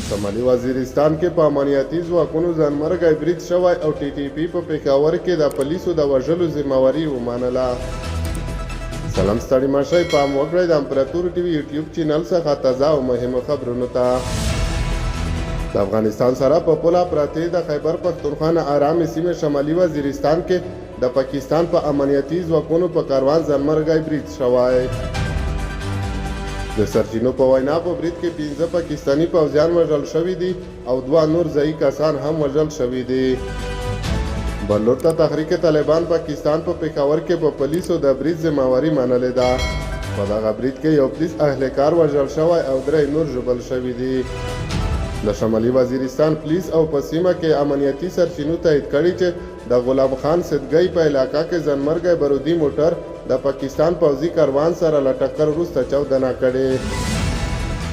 شمالي وزیرستان کې په امنیتي ځواکونو ځانمرګی برید شوی او ټي ټي پي په پېښور کې د پولیسو د وژلو ذمه واري ومنله. سلام ستړي مه شئ، پام وکړئ د امپراتور ټي وي یوټیوب چینل څخه تازه او مهمو خبرونو ته. د افغانستان سره په پوله پرتې د خیبر پښتونخوا نا ارامې سیمې شمالي وزیرستان کې د پاکستان په امنیتي ځواکونو په کاروان ځانمرګی برید شوی. د سرچینو په وینا په برید کې پنځه پاکستاني پوځیان وژل شوي دي او دوه نور ځايي کسان هم وژل شوي دي. بل لور ته تحریک طالبان پاکستان په پېښور کې په پولیسو د برید ذمه واري منلې ده. په دغه برید کې یو پولیس اهلکار وژل شوی او درې نور ژوبل شوي دي. د شمالي وزیرستان پولیس او په سیمه کې امنیتي سرچینو تایید کړې چې د غلام خان سدګۍ په علاقه کې ځانمرګی بارودي موټر د پاکستان پوځي کاروان سره له ټکر وروسته چاودنه کړې.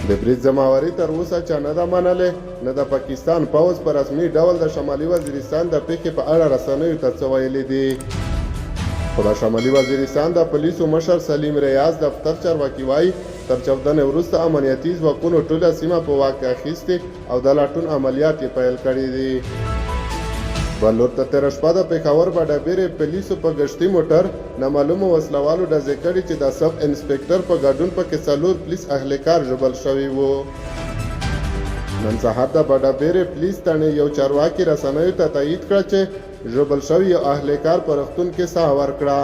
د برید ذمه واري تر اوسه چا نه ده منلې، نه د پاکستان پوځ په رسمي ډول د شمالي وزیرستان د پېښې په اړه رسنیو ته څه ویلي دي. خو د شمالي وزیرستان د پولیسو مشر سلیم ریاض دفتر چارواکي وايي، تر چاودنې وروسته امنیتي ځواکونو ټوله سیمه په واک کې اخیستې او د لټون عملیات یې پیل کړي دي. بل لور ته تېره شپه د پېښور بډابېرې پولیسو په ګشتي موټر نامعلومو وسلهوالو ډزې کړي چې د سب انسپکټر په ګډون پکې څلور پولیس اهلکار ژوبل شوي وو. نن سهار د بډابېرې پولیس تاڼې یو چارواکي رسنیو ته تایید کړه چې ژوبل شوي یو اهلکار په روغتون کې ساه ورکړه.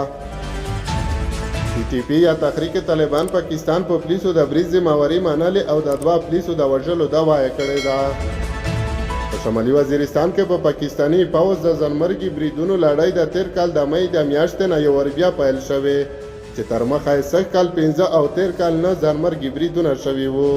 ټي ټي پي یا تحریک طالبان پاکستان په پولیسو د برید ذمه واري منلې او د دوه پولیسو د وژلو دعوه یې کړې ده. په شمالي وزیرستان کې په پاکستاني پوځ د ځانمرګي بریدونو لړۍ د تېر کال د مۍ د میاشتې نه یو وار بیا پیل شوې چې تر مخه یې سږ کال پنځه او تېر کال نه ځانمرګي بریدونه شوي وو.